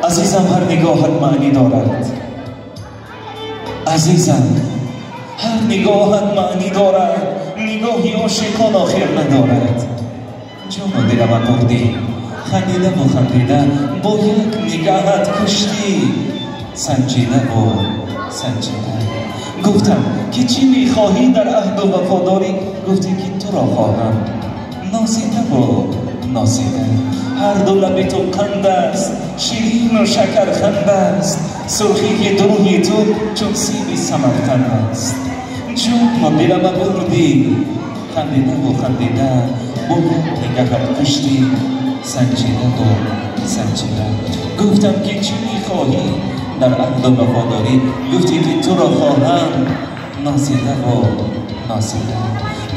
Азизам, ҳар нигоҳат маънӣ дорад. Азизам, ҳар нигоҳат маънӣ дорад. Нигоҳи ошиқон охир надорад. Ҷону дилама бурдӣ, хандидаву хандида, бо як нигаҳат куштӣ, санҷидаву санҷида. Гуфтам ки чӣ мехоҳӣ дар аҳду вафодорӣ, гуфтӣ ки туро хоҳам, нозидаву нозида. Ҳар ду лаби ту қанд аст, ширину шакарханд аст, сурхии дурӯҳи ту чун сиби самарқанд аст. Ҷону дилама бурдӣ, хандидаву хандида, бо як нигаҳат куштӣ, санҷидаву санҷида. Гуфтам ки чӣ мехоҳӣ дар аҳду вафодорӣ, гуфтӣ ки туро хоҳам, нозидаву нозида.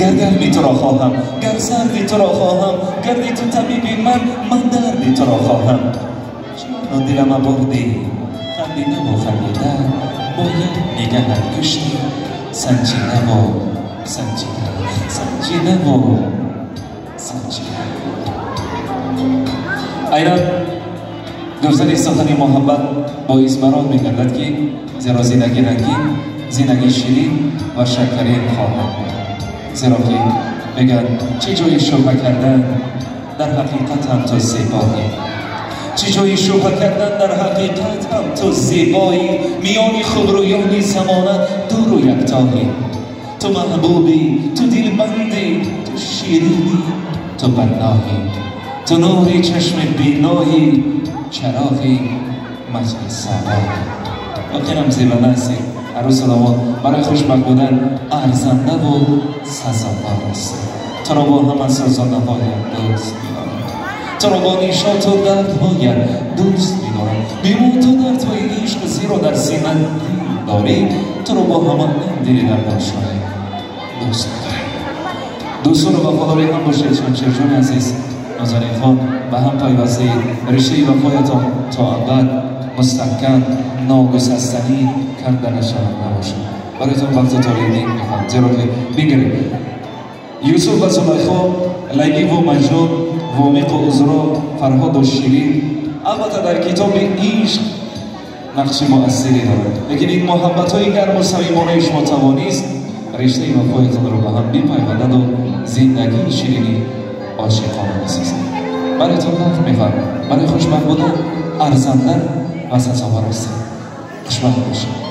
Гар гарми туро хоҳам, гар сарди туро хоҳам, гарди ту табиби ман, ман дарди туро хоҳам. Ҷону дилама бурдӣ, хандидаву хандида, бо як нигаҳат куштӣ, санҷидаву санҷида, санҷидаву санҷида. Айнан гуфтани сухани муҳаббат боис барон мегардад, ки зеро зиндагӣ рангин, зиндагӣ ширин ва шакарин хоҳад буд. Зеро ки мегӯянд, чӣ ҷои шубҳа кардан, дар ҳақиқат ҳам ту зебоӣ. Чӣ ҷои шубҳа кардан, дар ҳақиқат ҳам ту зебоӣ. Миёни хубрӯёни замона дуру яктоӣ. Ту маҳбубӣ, ту дилбандӣ, ту ширинӣ, ту барноҳӣ. Ту нури чашми биноӣ, чароғи маҷлисороӣ. Воқеан зебанда ҳастӣ, арӯсу домод барои хушбахт будан арзандаву сазовор аст. Туро бо ҳама сӯзонаҳоят дӯст медорам, туро бо нишоту дардҳоят дӯст медорам. Бимон ту дардҳои ишқ, зеро дар сина дил дорӣ. Туро бо ҳама ин дили дардошое дӯст медорам. Дӯстону вафодори ҳам бошед, Шамшерҷони азиз, Нозанинхон, ба ҳам пайвастаед. Решаи вафоятон то абад мустаҳкам, ногусастанӣ, канда нашавад набошад. Бароятон вақти толеи нек мехоҳам, зеро ки бингаред, Юсуф ва Зулайхо, Лайливу Маҷнун, Вомиқу Узро, Фарҳоду Ширин албатта дар китоби ишқ нақши муассире дорад, лекин ин муҳаббатҳои гарму самимонаи шумо тавонист рештаи вафоятонро ба ҳам бипайвандаду зиндагии ширини ошиқона бисозад. Бароятон бахт мехоҳам, барои хушбахт будан арзанда ва сазовор ҳастед. Хушбахт бошед.